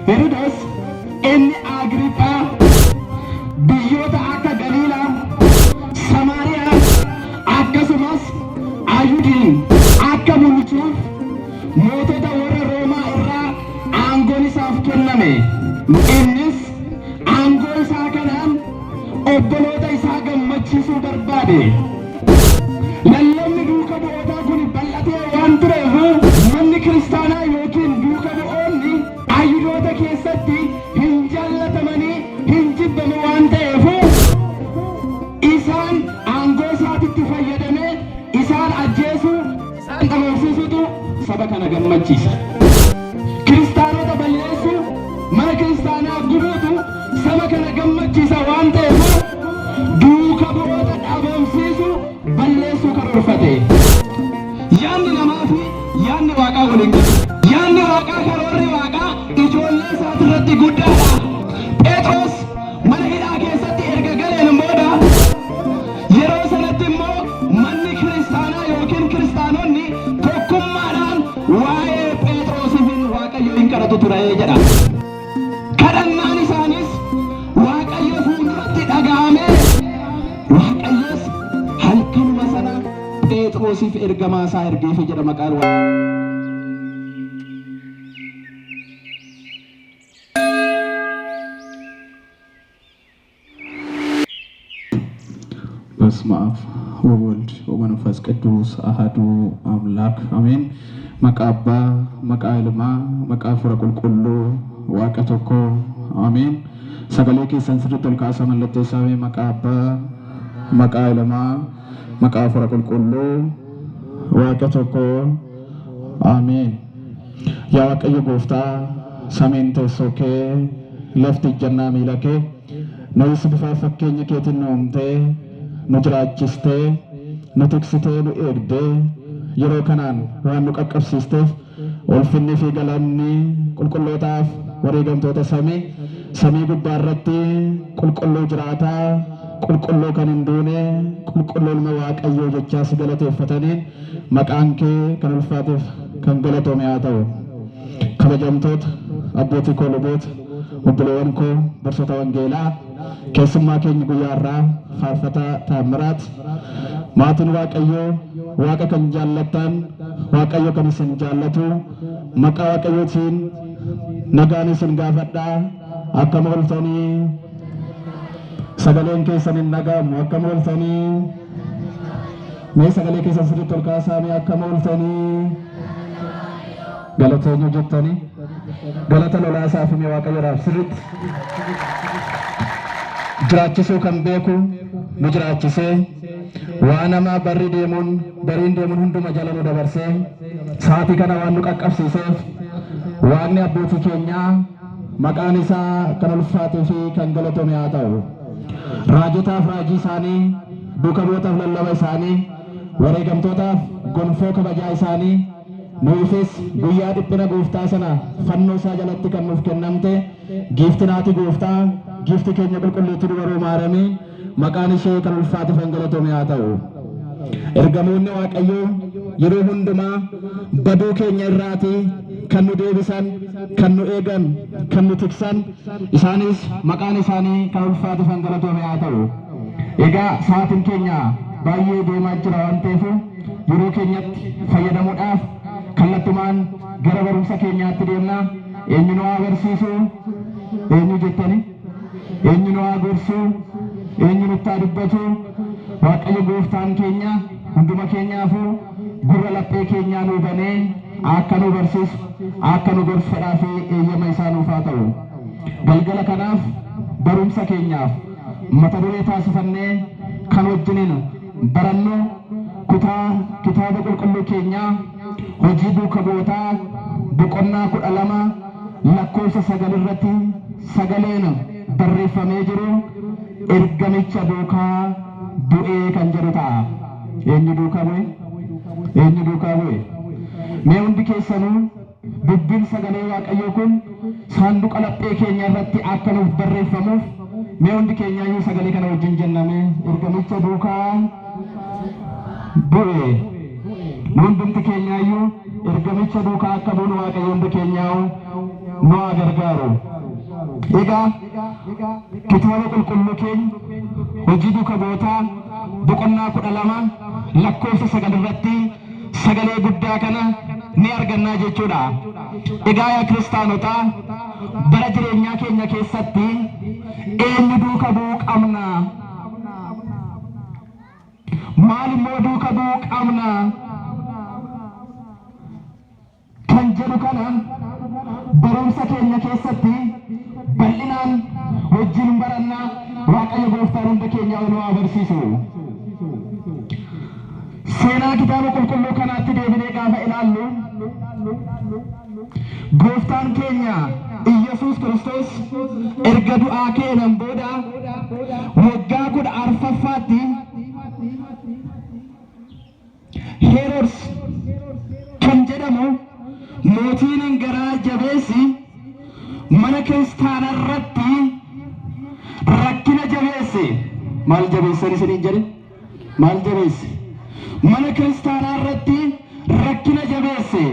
Herodos inni Agriiphaa biyyoota akka Galiilaa, Samaariyaa akkasumas Ayihudiin akka bulchuuf mootota warra Roomaa irraa aangoon isaaf kenname. Innis aangoo isaa kanaan obboloota isaa gammachiisuu barbaade. Lallabni duuka bu'ootaa kun bal'atee waan tureef manni kiristaanaa yookiin duuka bu'oonni Ayihudoota keessatti hin jaallatamanii hin jibbamu waan ta'eef isaan aangoo isaatitti fayyadamee isaan ajjeesuu, isaan dhabamsiisuutu saba kana gammachiisa. Kiristaanota balleessuu, mana kiristaanaa gubuutu saba kana gammachiisa waan ta'eef duuka bu'oota dhabamsiisuu, balleessuu karoorfate. Yaadni namaa fi yaadni Waaqaa wal hin gitu. Yaadni Waaqaa, karoorri Waaqaa ijoollee isaatirratti guddaadha. Phexros mana hidhaa keessatti erga galeen booda yeroo sanatti immoo manni kiristaanaa yookiin kiristaanonni tokkummaadhaan waa'ee Phexrosiif Waaqayyo hin kadhatu ture jedha. Kadhannaan isaaniis Waaqayyo fuulduratti dhaga'amee Waaqayyos halkanuma sana Phexrosiif ergamaa isaa ergeefi jedha maqaan በስመ አብ ወወልድ ወመንፈስ ቅዱስ አሐዱ አምላክ አሜን። Maqaa Abbaa, maqaa Ilmaa, maqaa Hafuura Qulqulluu Waaqa tokko ameen. Sagalee keessan sirriitti ol kaasaa mallatteessaa mee maqaa Abbaa, maqaa Ilmaa, maqaa Hafuura Qulqulluu Waaqa tokko ameen. Yaa Waaqayyo Gooftaa, samiin teessoo kee, lafti ijjannaa miila kee, nuyis bifaaf fakkeenya keetiin nu uumtee, nu jiraachistee, nu tiksitee, nu eegdee, yeroo kanaan waan nu qaqqabsiisteef, ulfinni fi galanni qulqullootaaf wareegamtoota samii, samii gubbaa irratti qulqulluu jiraataa, qulqulluu kan hin duune, qulqulluu ilma Waaqayyoo jechaa si galateeffataniin maqaan kee kan ulfaateef kan galatoome haa ta'u. Kabajamtoota abbootii koo luboota, obboleewwan koo barsoota wangeelaa, keessummaa keenya guyyaa har'aa faarfataa Taammiraat, maatiin Waaqayyoo, Waaqa kan jaallattan, Waaqayyo kan isin jaallatu, maqaa Waaqayyootiin nagaan isin gaafadha. Akkam ooltanii? Sagaleen keessan hin dhaga'amu. Akkam ooltanii? Mee sagalee keessan sirriitti ol kaasaa mee akkam ooltanii? Galata eenyu jettanii? Galata lolaasaa fi mee Waaqayyoodhaaf sirriitti. Jiraachisuu kan beeku nu jiraachisee waan hamaa barri deemuun bariin deemuun hunduma jala nu dabarsee sa'aatii kana waan nu qaqqabsiiseef Waaqni abbootii keenyaa maqaan isaa kan ulfaatee fi kan galatome haa ta'u. Raajotaaf raajii isaanii, duuka bu'ootaaf lallaba isaanii, wareegamtootaaf gonfoo kabajaa isaanii, nuufis guyyaa dhiphina gooftaa sana fannoo isaa jalatti kan nuuf kennamte giiftiin haati gooftaa, giiftii keenya qulqulleettii dubaroo Maaramii maqaan ishee kan ulfaate kan galatome haa ta'u. Ergamoonni Waaqayyoo yeroo hundumaa baduu keenya irraatii kan nu deebisan, kan nu eegan, kan nu tiksan, isaanis maqaan isaanii kan ulfaate kan galatome haa ta'u. Egaa sa'aatiin keenya baay'ee deemaa jira waan ta'eef yeroo keenyatti fayyadamuudhaaf kallattumaan gara barumsa keenyaatti deemna. Eenyu nu haa barsiisu? Eenyu jettani? Eenyu nu haa gorsu? Eenyu nutti haa dubbatu? Waaqayyo gooftaan keenya hunduma keenyaafuu gurra laphee keenyaa nuu banee akka nu barsiisu, akka nu gorsu fedhaa fi eeyyama isaa nuuf haa ta'u. Galgala kanaaf barumsa keenyaaf mata duree taasifannee kan wajjiniin barannu kutaa kitaaba qulqulluu keenyaa Hojii Duuka Bu'ootaa boqonnaa 12 lakkoofsa 9 irratti sagaleen barreeffamee jiru ergamicha duukaa bu'ee kan jedhu ta'a. Eenyu duukaa bu'e? Eenyu duukaa bu'e? Mee hundi keessanuu dubbiin sagalee Waaqayyoo kun saanduqa laphee keenya irratti akka nuuf barreeffamuuf mee hundi keenyaayyuu sagalee kana wajjin jenname ergamicha duukaa bu'e. Nu hundumti keenyaayyuu ergamicha duukaa akka buunu Waaqayyo hunda keenyaa'u nu haa gargaaru. Egaa kitaaba qulqulluu keenya Hojii Duuka Bu'ootaa boqonnaa 12 lakkoofsa 9 irratti sagalee guddaa kana ni argannaa jechuudha. Egaa yaa kiristaanotaa bara jireenyaa keenya keessatti eenyu duuka bu'uu qabna? Maal immoo duuka bu'uu qabna? Kan jedhu kana barumsa keenya keessatti bal'inaan wajjin baranna. Waaqayyo gooftaan hunda keenya nu haa barsiisu. Seenaa kitaaba qulqulluu kanaatti deebinee gaafa ilaallu, gooftaan keenya Iyyasuus Kiristoos erga du'aa ka'een booda waggaa 14ffaatti Herods kan jedhamu mootiin garaa jabeessi mana kiristaanaa irratti rakkina jabeesse. Maal jabeessan isiniin jedhe? Maal jabeesse? Mana kiristaanaa irratti rakkina jabeesse.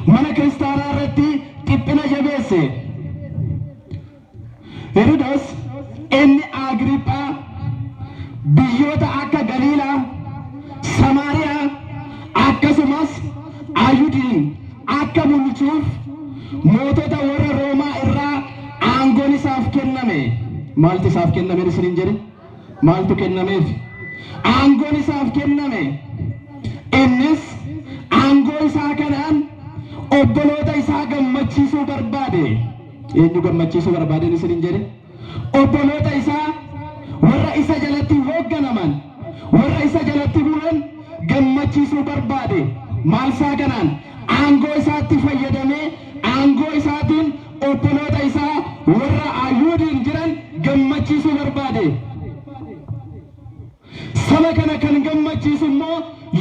Mana kiristaanaa irratti dhiphina jabeesse. Herodos inni Agriiphaa biyyoota akka Galiilaa, Samaariyaa akkasumas Ayudiin akka bulchuuf mootota warra Roomaa irraa aangoon isaaf kenname. Maaltu isaaf kenname isiniin jedhe? Maaltu kennameef? Aangoon isaaf kenname. Innis aangoo isaa kanaan obboloota isaa gammachiisuu barbaade. Eenyu gammachiisuu barbaadeen isiniin jedhe? Obboloota isaa warra isa jalatti hoogganaman, warra isa jalatti bulan gammachiisuu barbaade. Maal isaa kanaan? Aangoo isaatti fayyadamee aangoo isaatiin obboloota isaa warra Ayuudiin jiran gammachiisuu barbaade. Saba kana kan gammachiisu immoo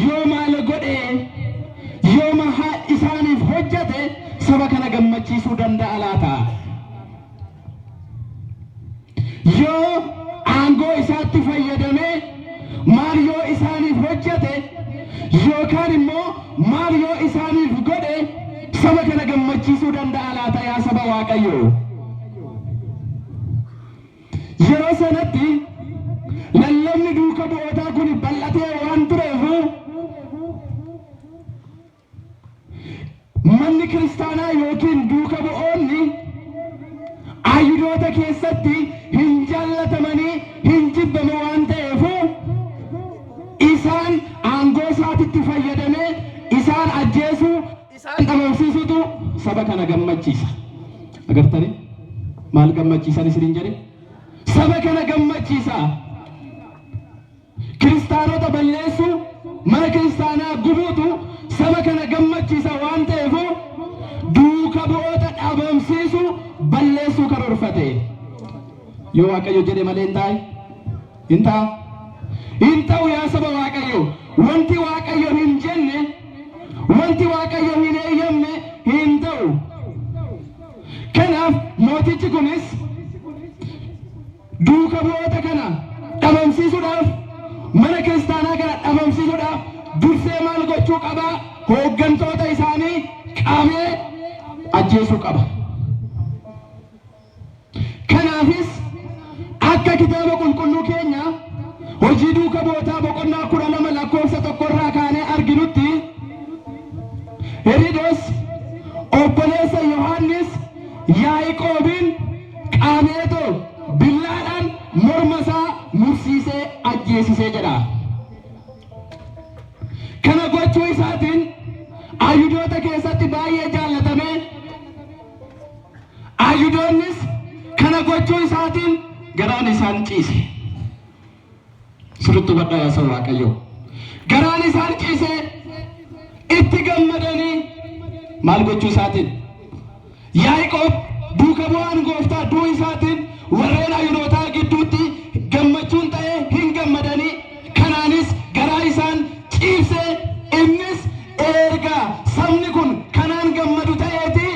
yoo maal godhe, yoo maal isaaniif hojjete saba kana gammachiisuu danda'a laata? Yoo aangoo isaatti fayyadamee maal yoo isaaniif hojjete yookaan immoo maal yoo isaaniif godhe saba kana gammachiisuu danda'a laata, yaa saba Waaqayyoo? Yeroo sanatti lallabni duuka bu'ootaa kun bal'atee waan tureef, manni kiristaanaa yookiin duuka bu'oonni Ayihudoota keessatti hin jaallatamanii, hin jibbamu waan ta'eef, isaan aangoo isaatitti fayyadamee isaan ajjeesuu, isaan dhabamsiisutu saba kana gammachiisa. Agartanii, maal gammachiisan isiniin jedhe? Saba kana gammachiisa. Kiristaanota balleessuu, mana kiristaanaa gubuutu saba kana gammachiisa waan ta'eef, duuka bu'oota dhabamsiisuu, balleessuu karoorfate. Yoo Waaqayyo jedhe malee hin taa'e? Hin ta'a? Hin ta'u, yaa saba Waaqayyo. Wanti Waaqayyo hin jenne, wanti Waaqayyo hin eeyyamne hin ta'u. Kanaaf mootichi kunis duuka bu'oota kana dhabamsiisuudhaaf, mana kiristaanaa kana dhabamsiisuudhaaf dursee maal gochuu qabaa? Hooggantoota isaanii qabee ajjeesuu qaba. Kanaafis akka kitaaba qulqulluu keenya Hojii Duuka Bu'ootaa boqonnaa 12 lakkoofsa 1 irraa kaanee arginutti, Herodos obboleessa Yohaannis Yaaqoobiin qabeetoo billaadhaan morma isaa mursiisee ajjeesisee jedha. Kana gochuu isaatiin Ayihudoota keessatti baay'ee jaallatamee, Ayihudoonnis kana gochuu isaatiin garaan isaan ciise. Sirriitti hubadhaa, yaa saba Waaqayyoo. Garaan isaan ciise, itti gammadanii maal gochuu isaatiin? Yaaqoob duuka bu'aan gooftaa du'uu isaatiin warreen Ayihudootaa gidduutti gammachuun ta'ee hin gammadanii, kanaanis garaa isaan ciibsee, innis erga sabni kun kanaan gammadu ta'eeti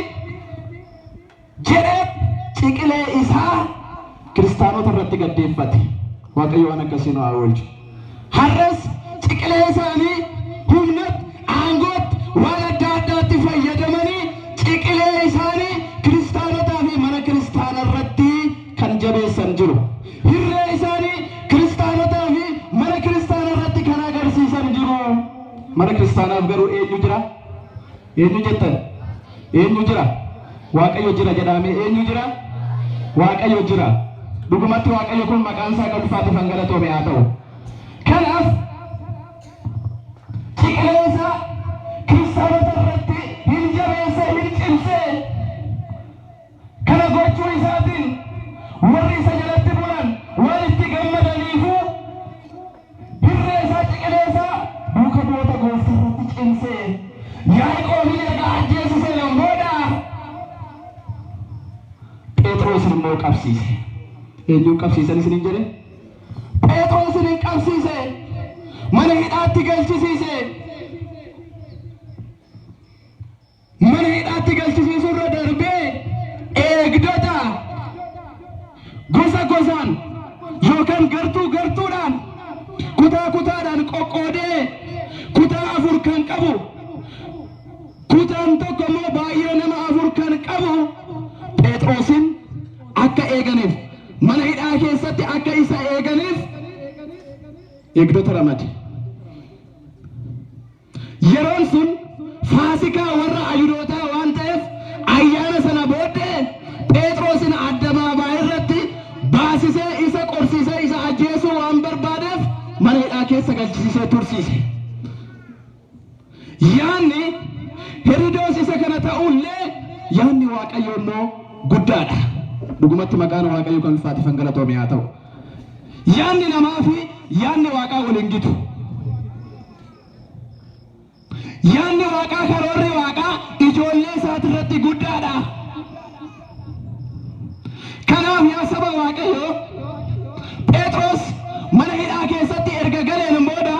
jedhee ciqilee isaa kiristaanota irratti gaddeeffate. Waaqayyo waan akkasii nu haa oolchu. Har'as ciqilee isaanii humnatti, aangootti, waan adda addaatti fayyadamanii ciqilee isaanii kiristaanota jiru. Hirree isaanii kiristaanotaa fi mana kiristaanaa irratti kan agarsiisan jiru. Mana kiristaanaaf garuu eenyu jira? Eenyu jettan? Eenyu jira? Waaqayyo jira jedhamee eenyu jira? Waaqayyo jira. Dhugumatti Waaqayyo kun maqaan isaa kan ulfaatu kan galatoome haa ta'u. Kanaaf ciqilee isaa kiristaanota irratti hin jabeesse, hin cimse. Kana gochuu isaatiin warri isa jalatti bulan waan itti gammadaniifu hirree isaa, ciqilee isaa duuka bu'oota gooftaa irratti cimse. Yaaqoobin erga ajjeesiseen booda Phexrosin immoo qabsiise. Eenyuun qabsiisan isiniin jedhe? Phexrosin hin qabsiise. Mana hidhaatti galchisiise. Mana hidhaatti galchisiisuu irra darbee eegdota gosa gosaan yookaan gartuu gartuudhaan, kutaa kutaadhaan qoqqoodee, kutaa afur kan qabu, kutaan tokko immoo baay'ee nama afur kan qabu, Phexrosin akka eeganiif, mana hidhaa keessatti akka isa eeganiif eegdota ramade. Yeroon sun Faasikaa warra Ayihudootaa waan ta'eef, ayyaana sana booddee Phexrosin addabaabaayii irratti baasisee, isa qorsiisee, isa ajjeesuu waan barbaadeef mana hidhaa keessa galchisiisee tursiise. Yaanni Heridoos isa kana ta'ullee, yaanni Waaqayyo immoo guddaadha. Dhugumatti maqaan Waaqayyo kan ulfaate kan galatoome haa ta'u. Yaanni namaa fi yaanni Waaqaa waliin gitu. Yaanni Waaqaa, karoorri Waaqaa ijoollee isaatirratti guddaadha. Kanaaf yaa saba Waaqayyoo, Phexros mana hidhaa keessatti erga galeen booda,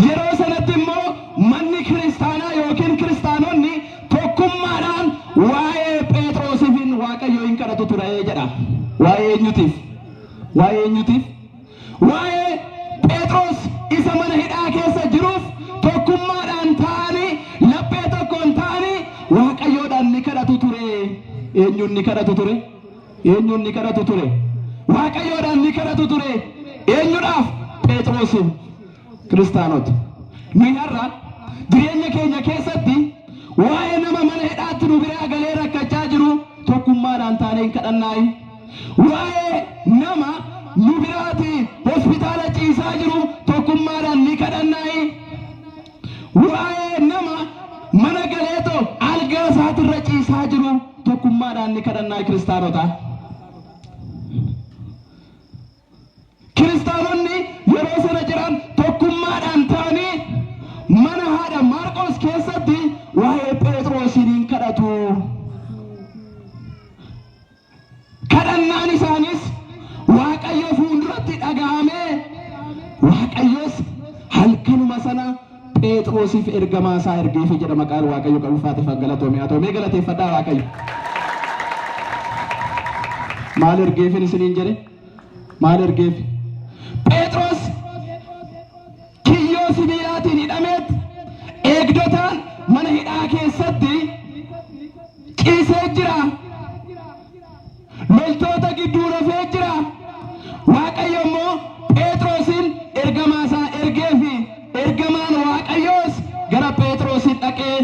yeroo sanatti immoo manni kiristaanaa yookiin kiristaanonni tokkummaadhaan waa'ee Phexrosiifin Waaqayyo hin kadhatu ture jedha. Waa'ee eenyutiif? Waa'ee eenyutiif? Waa'ee Phexros isa mana hidhaa keessa jiruuf tokkummaadhaan ta'anii, laphee tokkoon ta'anii Waaqayyoodhaan ni kadhatu ture. Eenyuun ni kadhatu ture? Eenyuun ni kadhatu ture? Waaqayyoodhaan ni kadhatu ture. Eenyudhaaf? Phexrosiif. Kiristaanota. Nuyi har'a jireenya keenya keessatti waa'ee nama mana hidhaatti nu biraa galee rakkachaa jiru tokkummaadhaan taanee hin kadhannaayi? Waa'ee nama nu biraati hospitaala ciisaa jiru tokkummaadhaan ni kadhannaayi? Waa'ee nama mana galeetoo algaa isaatirra ciisaa jiru tokkummaadhaan ni kadhannaayi, kiristaanota? Kiristaanonni yeroo sana jiran tokkummaadhaan ta'anii mana haadha Maarqos keessatti waa'ee Phexrosiin hin kadhatu. Kadhannaan isaanis Waaqayyo fuulduratti dhaga'amee, Waaqayyos halkanuma sana Phexrosiif ergamaa isaa ergeefi jedha. Maqaan Waaqayyo kan ulfaate kan galatoome haa ta'u. Mee galateeffadhaa Waaqayyo. Maal ergeefin isiniin jedhe? Maal ergeef? Phexros kiyyoo sibiilaatiin hidhameet eegdotaan mana hidhaa keessatti ciisee jira. Loltoota gidduu rafee jira. Waaqayyo immoo Phexrosin ergamaa isaa ergeefi, ergamaan Waaqayyoos gara Phexrosin dhaqee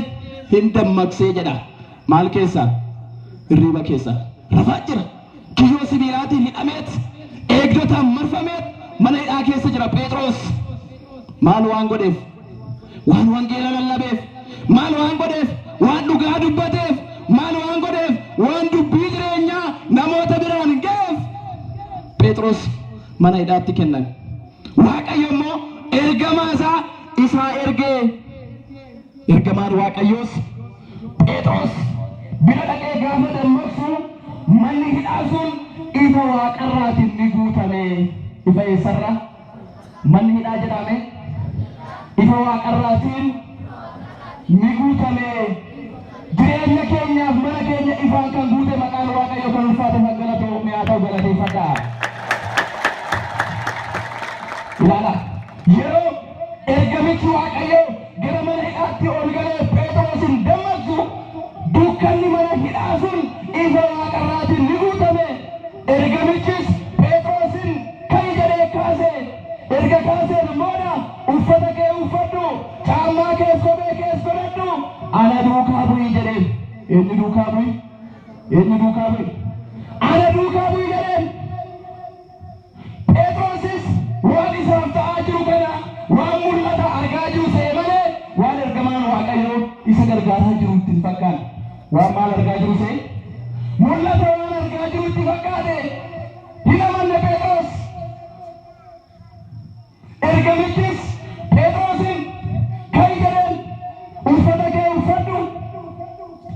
hin dammaqsee jedha. Maal keessa? Hirriiba keessa. Rafaa jira. Kiyyoo sibiilaatiin hidhameet, eegdotaan marfameet mana hidhaa keessa jira Phexros. Maal waan godheef? Waan wangeela lallabeef. Maal waan godheef? Waan dhugaa dubbateef. Maal waan godheef? Waan dubbii jireenyaa namoota biraan ga'eef. Phexros mana hidhaatti kennan. Waaqayyo immoo ergamaa isaa isaa ergee, ergamaan Waaqayyoos Phexros bira dhaqee gaafa dammaqsu, manni hidhaa sun ifa waaqarraatiin ni guutame. Ifa eessarraa? Manni hidhaa jedhame ifa waaqarraatiin ni guutame. Jireenya keenyaaf mana keenya ifaan kan guute maqaan Waaqayyo kan ulfaate kan galatoome haa ta'u, galateeffadhaa. Ilaala. Yeroo ergamichi Waaqayyoo gara mana hidhaatti ol galee Phexrosin dammaqsu, dukkanni mana hidhaa sun ifa waaqarraatiin ni guutame. Ergamichis Eenyu duukaa bu'i? Ana duukaa bu'i jedheen. Phexrosis waan isaaf ta'aa jiru kana waan mul'ata argaa jiru se'e malee waan ergamaan Waaqayyoo isa gargaaraa jiru itti hin fakkaanne. Waan maal argaa jiru se'e? Mul'ata waan argaa jiru itti fakkaate. Hin amanne Phexros. Ergamichis Phexrosiin, Ka'i jedheen, uffata kee uffadhu,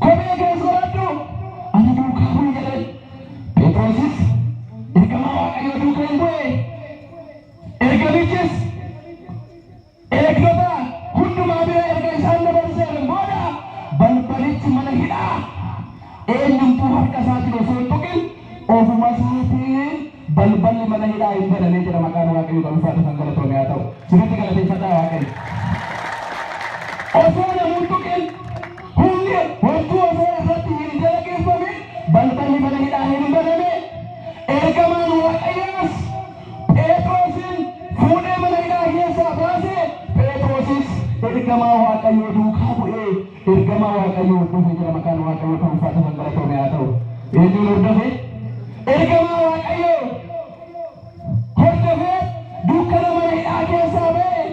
kophee kees godhadhu, ana duukaa bu'i jedheen. Phexrosis ergamaa Waaqayyoo duukaa in bu'e. Ergamichis eegdota hundumaa bira erga isaan dabarseen booda balbalichi mana hidhaa eenyumtuu harka isaatiin osoo hin tuqin ofuma isaatiin balballi mana hidhaa hin banamee jedha. Maqaan Waaqayyo kan ulfaatu kan galatoome haa ta'u. Sirriitti galateeffadhaa Waaqayyo. Osoo namuu hin tuqin, humni homtuu osoo irratti hin dalageeffamin balballi mana hidhaa hin baname. Ergamaan Waaqayyoos Phexrosin fuudhee mana hidhaa keessaa baase. Phexrosis ergamaa Waaqayyoo duukaa bu'ee ergamaa Waaqayyoo hordofe jira. Maqaan Waaqayyoo kan ulfaatu kan galatoome haa ta'u. Eenyuun hordofe? Ergamaa Waaqayyoo hordofee dukkana mana hidhaa keessaa ba'e.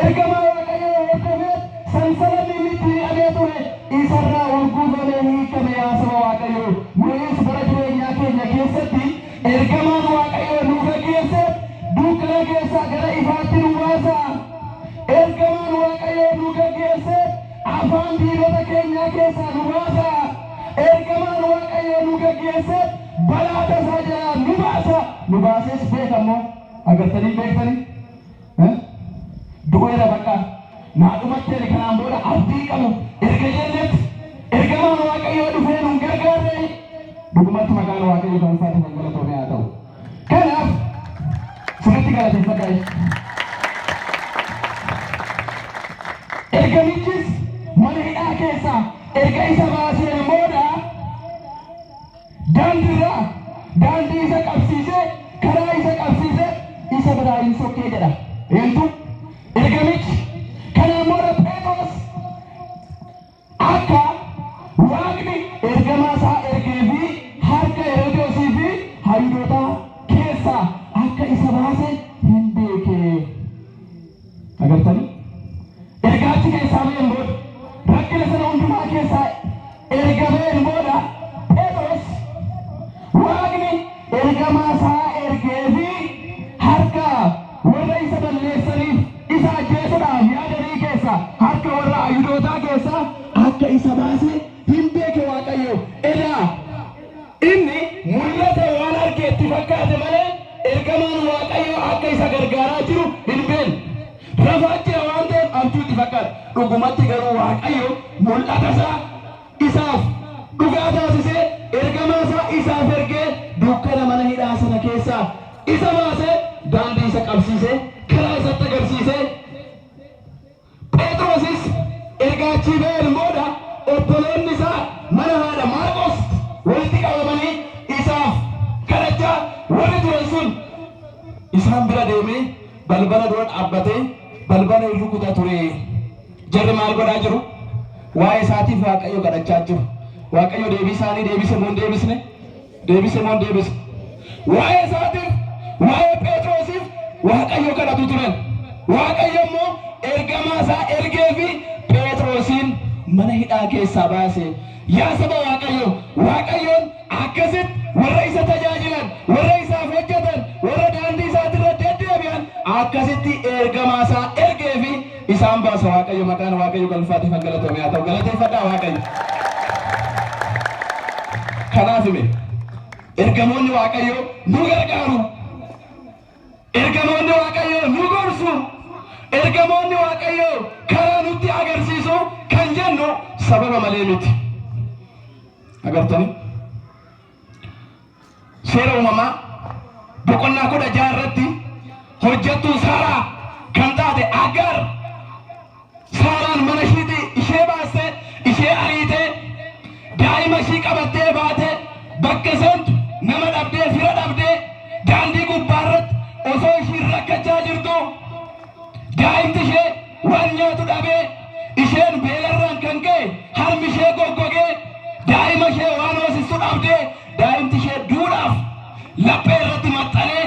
Ergamaa Waaqayyoo hordofee sansalanni inni itti hidhamee ture isarraa urguufamee hiikame. Yaa saba Waaqayyoo, nuyis bara jireenyaa keenya keessatti ergamaan Waaqayyoo nu gaggeesse dukkana keessaa gara ifaatti nu baasa. Ergamaan Waaqayyoo nu gaggeesse afaan diinota keenyaa keessaa nu baasa. Ergamaan Waaqayyoo nu gaggeesse balaa tasaa jalaa nu baasa. Nu baasees beekammoo agartanii beektanii? Du'eera, bakka naa dhumatteeni, kanaan booda abdii qabu erga jennetti ergamaan Waaqayyoo dhufee nun gargaarre. Dhugumatti maqaan Waaqayyoo kan ulfaatu kan galatoome haa ta'u. Kanaaf sirriitti galateeffadhaa. Ergamichis mana hidhaa keessaa erga isa baaseen booda daandiirraa daandii isa qabsiisee, karaa isa qabsiisee isa biraa hin sokkee jedha. Eentu? Ergamichi. Kanaan booda Phexros akka Waaqni ergamaa isaa ergee fi harka Herodoosii fi Hayudootaa keessaa akka isa baase hin beeke. Agartanii? Erga achi keessaa ba'een booda, rakkina sana hundumaa keessaa erga ba'een booda, Phexros Waaqni ergamaa isaa ergee fi harka warra isa balleessaniif isa ajjeesuudhaaf yaadanii keessaa, harka warra Ayudootaa keessaa akka isa baase hin beeke Waaqayyo. Edaa inni mul'ata waan arge itti fakkaate malee ergamaan Waaqayyo akka isa gargaaraa jiru hin beekne. Rafaa jira waan ta'eef abjuu itti fakkaate. Dhugumatti garuu Waaqayyo mul'ata isaa isaaf dhugaa taasisee ergamaa isaa isaaf ergee dukkana mana hidhaa sana keessaa isa baasee, daandii isa qabsiisee, karaa isatti agarsiisee. Phexrosis erga achii ba'een booda obboloonni isaa mana haadha Maarqos walitti qabamanii isaaf kadhachaa warri turan sun isaan bira deemee balbala dura dhaabbatee balbala hin rukuta ture. Jarri maal godhaa jiru? Waa'ee isaatiif Waaqayyo kadhachaa jiru. Waaqayyo deebii isaanii deebise moo hin deebisne? Deebise moo hin deebisne? Waa'ee isaatiif, waa'ee Phexrosiif Waaqayyo kadhatu turan. Waaqayyo immoo ergamaa isaa ergee fi Phexrosiin mana hidhaa keessaa baase. Yaa saba Waaqayyo, Waaqayyoon akkasitti warra isa tajaajilan, warra isaaf hojjetan, warra daandii isaatirra deddeebi'an akkasitti ergamaa isaa ergee fi isaan baasa Waaqayyo. Maqaan Waaqayyo kan ulfaatee kan galatoome haa ta'u. Galateeffadhaa Waaqayyo. Kanaaf hime, ergamoonni Waaqayyo nu gargaaru. Ergamoonni Waaqayyo nu gorsu. Ergamoonni Waaqayyo karaa nutti agarsiisu kan jennu sababa malee miti. Agartanii? Seera Uumamaa boqonnaa 16 irratti hojjettuun Saaraa kan taate Aggaar, Saaraan mana ishiitii ishee baastee, ishee ariitee, daa'ima ishii qabattee baatee bakka seentu nama dhabdee, fira dhabdee, daandii gubbaa irratti osoo ishiin rakkachaa jirtu, daa'imti ishee waan nyaatu dhabee, isheen beelarraan kan ka'e harmi ishee goggogee, daa'ima ishee waan hoosistu dhabdee. Laphee irratti maxxanee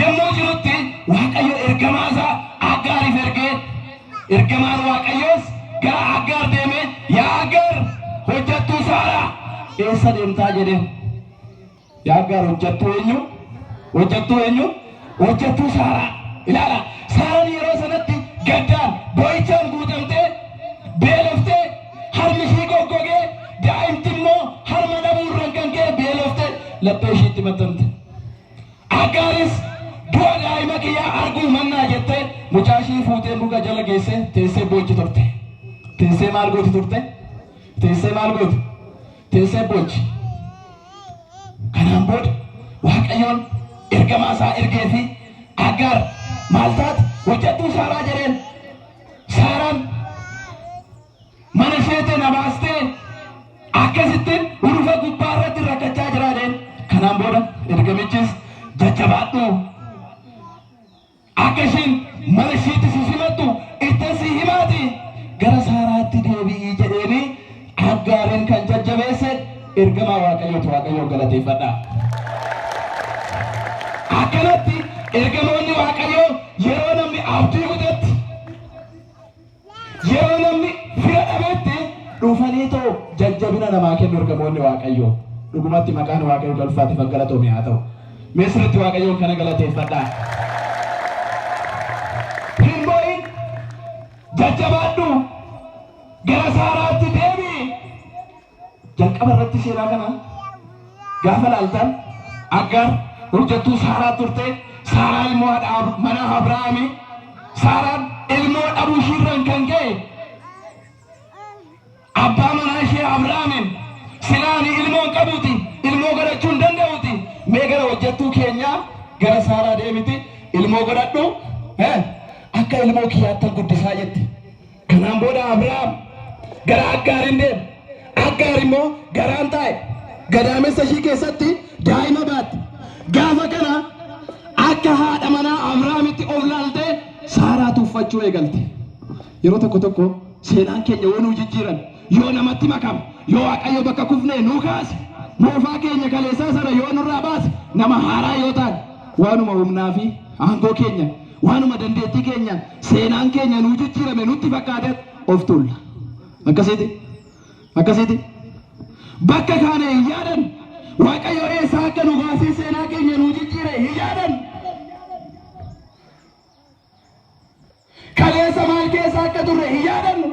yommuu jirutti Waaqayyo ergamaa isaa Aggaariif ergee, ergamaan Waaqayyoos gara Aggaar deemee, "Yaa Aggaar, hojjettuu Saaraa, eessa deemtaa?" jedheen. Yaa Aggaar, hojjettuu eenyu? Hojjettuu eenyu? Hojjettuu Saaraa. Ilaala, Saaraan yeroo sanatti gaddaan boo'ichaan guutamtee, beeloftee, harmi ishii goggogee, daa'imti immoo harma dhabuurraan kan ka'e beeloftee laphee ishiitti maxxante. Aggaaris du'a daa'ima kiyyaa arguu mannaa jettee mucaa ishii fuutee muka jala geessee teessee boochi turte. Teessee maal gooti turte? Teessee maal gooti? Teessee boochi. Kanaan booda Waaqayyoon ergamaa isaa ergee fi "Aggaar, maal taate, hojjettuu Saaraa?" jedheen. Saaraan mana isheetiin na baastee akkasittiin urufa gubbaa irratti rakkachaa jira jedheen. Kanaan booda ergamichis, "Jajjabaadhu, akka ishiin mana ishiitti si simattu ittan si himaati, gara Saaraatti deebi'ii" jedheeni. Aggaariin kan jajjabeesse ergamaa Waaqayyooti. Waaqayyoon galateeffadha. Akkanatti ergamoonni Waaqayyoo yeroo namni abdii kutatti, yeroo namni fira dhabetti dhufanii too jajjabina namaa kennu ergamoonni Waaqayyoo. Dhugumatti maqaan Waaqayyoo galfaatiif galatoome haa ta'u. Mee sirriitti Waaqayyoon kana galateeffadha. "Hin boo'in, jajjabaadhu, gara Saaraatti deebi'i." Jalqaba irratti seenaa kana gaafa laaltan, Aggaar hojjettuu Saaraa turte. Saaraa ilmoo haadha mana Abrahaami. Saaraan ilmoo dhabuu ishiirraan kan ka'e abbaa manaa ishee Abrahaamiin, "Silaani ilmoo hin qabuuti, ilmoo godhachuu hin danda'uuti, mee gara hojjettuu keenyaa, gara Saaraa deemiti ilmoo godhadhu, akka ilmoo kiyyaattan guddisaa" jette. Kanaan booda Abrahaam gara Aggaarin deeme. Aggaar immoo garaan taa'e. Gadaamessa ishii keessatti daa'ima baatte. Gaafa kana akka haadha manaa Abrahaamitti of laaltee Saaraa tuffachuu eegalte. Yeroo tokko tokko seenaan keenya yoo nuu jijjiiran, yoo namatti makame, yoo Waaqayyo bakka kufnee nuu kaase, moofaa keenya kaleessaa sana yoo nurraa baase, nama haaraa yoo taane, waanuma humnaa fi aangoo keenya, waanuma dandeettii keenya seenaan keenya nuu jijjiirame nutti fakkaate of tuulla. Akkasiiti. Akkasiiti. Bakka kaane hin yaadan. Waaqayyo eessaa akka nu baasee seenaa keenya nuu jijjiire hin yaadan. Kaleessa maal keessa akka turre hin yaadannu.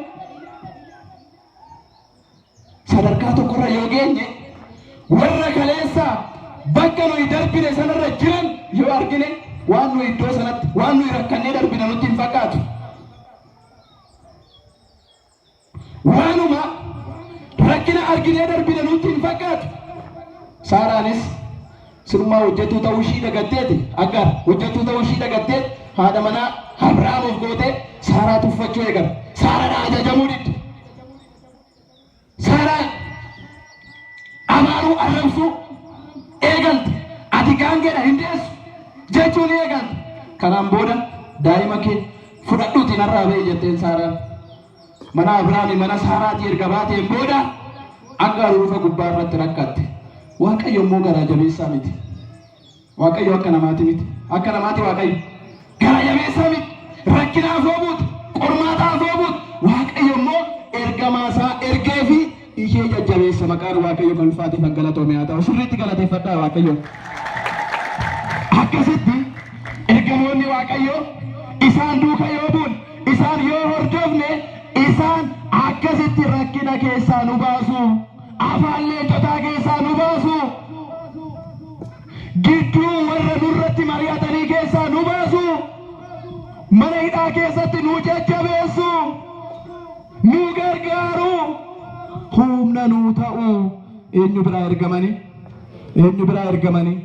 Sadarkaa tokkorra yoo geenye, warra kaleessa bakka nuyi darbine sanarra jiran yoo argine, waan nuyi iddoo sanatti waan nuyi rakkannee darbine nutti hin fakkaatu. Waanuma rakkina arginee darbine nutti hin fakkaatu. Saaraanis sirmaa hojjetuu ta'uu ishii dagatteeti. Aggaar hojjetuu ta'uu ishii dagatteet haadha manaa Abrahaam of gootee Saaraa tuffachuu eegale. Saaraadhaa ajajamuu didde. Saaraa abaaruu, arrabsuu eegalte. "Ati gaangeedha, hin deessu" jechuu ni eegalte. Kanaan booda, "Daa'ima kee fudhadhuuti narraa ba'e" jetteen Saaraan. Mana Abrahaami, mana Saaraatii erga baateen booda Aggaar urufa gubbaa irratti rakkatte. Waaqayyo immoo garaa jabeessaa miti. Waaqayyo akka namaati miti. Akka namaati Waaqayyo garaa jabeessaa miti. Rakkinaaf yoo buute, qormaataaf yoo buute, Waaqayyo immoo ergamaa isaa ergee fi ishee jajjabeessa. Maqaan Waaqayyo kan ulfaateef galatoome haa ta'u. Sirriitti galateeffadhaa Waaqayyo. Akkasitti ergamoonni Waaqayyo isaan duuka yoo buune, isaan yoo hordofne, isaan akkasitti rakkina keessaa nu baasu. Afaan leencotaa keessaa nu baasu. Gidduu warra nurratti mari'atanii keessaa nu baasu. Mana hidhaa keessatti nu jajjabeessu. Nu gargaaru. Humna nuu ta'u. Eenyu biraa ergamanii? Eenyu biraa ergamanii?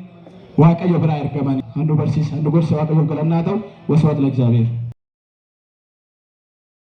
Waaqayyo biraa ergamanii. Hannu barsiisa, hannu gorsa, Waaqayyoof galannaa ta'u. ወስብሐት ለእግዚአብሔር።